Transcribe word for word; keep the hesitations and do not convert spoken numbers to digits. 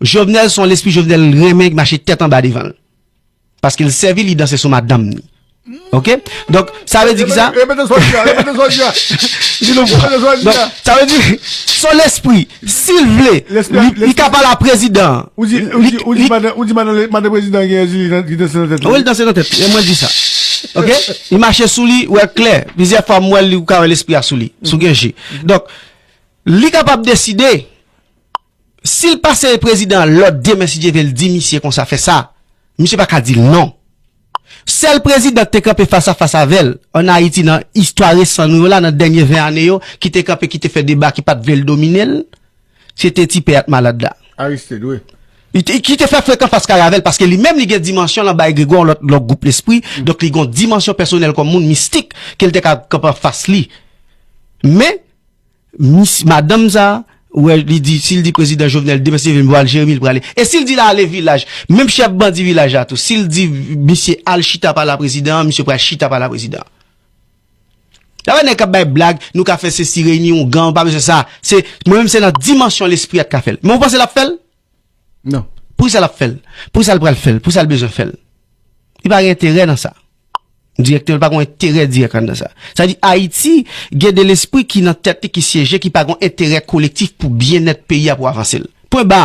Jovenel se yon lespri Jovenel renmen mache tèt anba devan l. Paske l sèvi li danse sou madanm ni. Oke? Donk, sa vle di ki sa? Repete sa w di a, repete sa w di a. Di nou. Repete sa w di a. Donk, sa vle di, se yon lespri, si l vle, li ka pale a prezidan. Ou di, ou di, ou di madan, ou di madan, madan prezidan gen Zili ki danse nan tèt li. Wi, l danse nan tèt. E mwen di sa. Oke? Li mache sou li, ou wè l klè. Plizyè fwa m wè l, ou ka wè lespri a sou li. Sou gen je. Donk, li kapab deside, si l pase prezidan an lòd demen, si Dye vle, l di misye konsa fè sa, misye pa ka di l non. Sèl prezidan ki te kanpe fas a fas avè l ann Ayiti nan istwa resan nou yo la, nan dènye ven ane yo, ki te kanpe, ki te fè deba, ki pa t vle l domine l, se te ti pè at malad la. Aristide, wi. Li te, ki te fè frekan fas kare avè l, paske li menm li gen dimansyon l anba egregwa yon lòt, lòt gwoup lespri, donk li gen yon dimansyon pèsonèl kòm moun mistik ke l te ka kanpe anfas li. Men, mis, madanm sa, ou wè, li di, si l di prezidan Jovenel demen si Dye vle, m pral Jeremi, l prale. E si l di l ale vilaj, menm chèf bandi vilaj la tou, si l di misye al chita pale a prezidan an, misye pral chita pale a prezidan an. Dapre nèg k ap bay blag, nou ka fè sesi, reyini yon gang, pa bezwen sa. Se, mwen menm se nan dimansyon lespri a t ka fè l. Men ou panse l ap fè l? Non. Poukisa l ap fè l? Poukisa l pral fè l? Poukisa l bezwen fè l? Li pa gen enterè nan sa. Direktè, li pa gen enterè dirèk anndan sa. Sa di Ayiti gen de lespri ki nan tèt li, ki syeje, ki pa gen enterè kolektif pou byennèt peyi a, pou avanse l. Pwen ba.